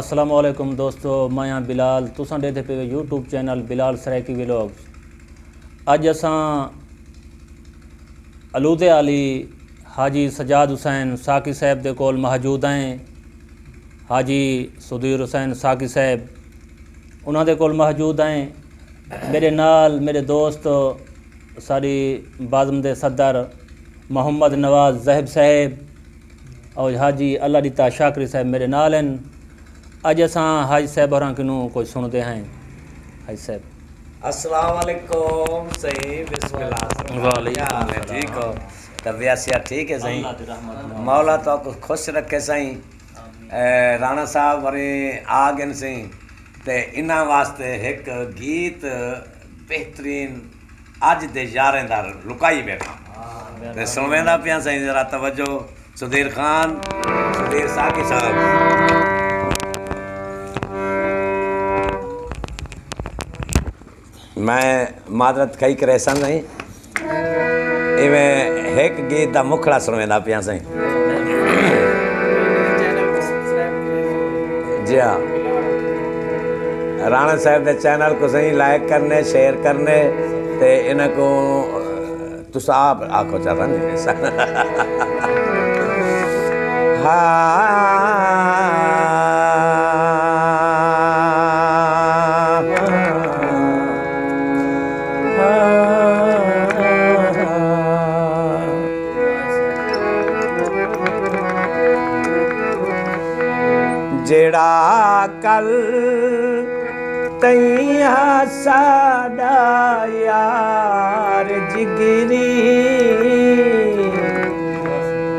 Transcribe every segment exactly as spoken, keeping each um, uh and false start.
السلام علیکم دوستو، میں ہاں بلال، تساں ݙیہدے پئے ہو یوٹیوب چینل بلال سرائیکی ولاگز۔ اڄ اساں الودے آلی حاجی سجاد حسین ساقی صاحب دے کول موجود ہیں۔ حاجی سدیر حسین ساقی صاحب انہاں دے کول موجود ہیں۔ میݙے نال میݙے دوست، ساݙی بزم دے صدر محمد نواز زاہد صاحب اور حاجی اللہ ݙتا شاکری صاحب میݙے نال ہیں۔ اڄ اساں حاج صاحب ہوراں کنوں کجھ سݨدے ہیں۔ حاج صاحب۔ السلام علیکم سئیں، بسم اللہ۔ وعلیکم السلام۔ ٹھیک ہو؟ طبیعت صحت ٹھیک ہے سئیں؟ اللہ دی رحمت۔ مولا تہاکوں خوش رکھے سئیں۔ اے، رانا صاحب ورے آ ڳن سئیں، تے انہاں واسطے ہک گیت بہترین اڄ دے یاریں دا لکائی ٻیٹھا۔ تے سݨویندا پیاں سئیں، ذرا توجہ۔ سدیر خان، سدیر ساقی صاحب۔ میں معذرت کھئی کریساں سئیں، ایویں ہک گیت دا مکھڑا سݨویندا پیاں سئیں۔ جی ہاں، رانا صاحب دے چینل کوں سئیں لائک کرنے، شیئر کرنے تے انہاں کوں تساں آپ آکھو چا رنگ۔ ہاں۔ جیڑھا کل تئیں ہا ساݙا یار جگری،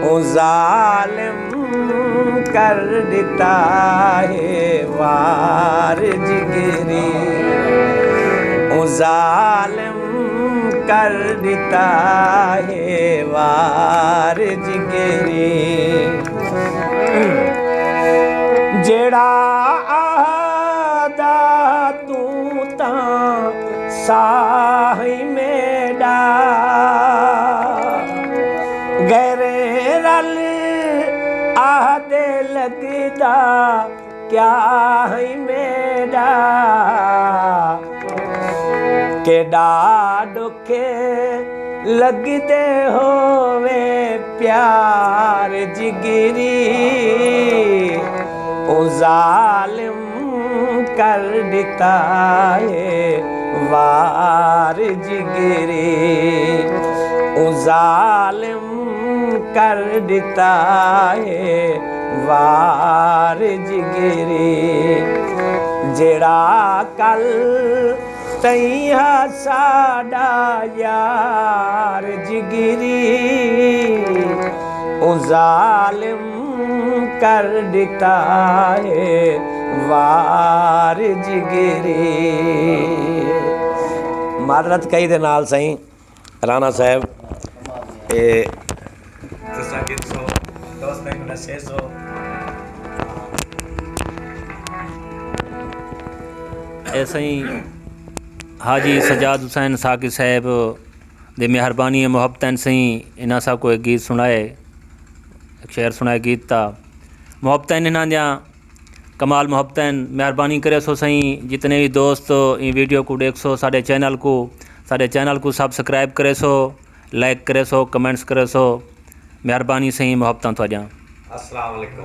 اوں ظالم کر ݙتا ہے وار جگری، اوں ظالم کر ݙتا ہے وار جگری۔ جیڑھا آہدا توں تاں ساہ ہئی میݙا، غیریں رل آہدے لڳدا کیا ہئی میݙا، کیݙا ݙکھ لڳدے ہووے پیار جگری، اوں ظالم کر ݙتا ہے وار جگری، اوں ظالم کر ݙتا ہے وار جگری۔ جیڑھا کل تئیں ہا ساݙا یار جگری، اوں ظالم کر ݙتا ہے وار جگری۔ معذرت کئی دے نال سئیں۔ رانا صاحب، اے تساں گھنسو، دوستاں کوں ݙسیسو۔ اے سئیں حاجی سجاد حسین ساقی صاحب دی مہربانی ہے، محبتاں سئیں انہاں ساکوں ہک گیت سݨائے، ہک شعر سݨائے گیت دا۔ محبتاں انہاں دیاں کمال محبتاں، مہربانی کریسو سئیں، جتنے وی دوست ایں ویڈیو کوں ݙیکھسو، ساݙے چینل کوں، ساݙے چینل کوں سبسکرائب کریسو، لائک کریسو، کمنٹس کریسو۔ مہربانی سئیں، محبتاں تہاݙیاں۔ السلام علیکم۔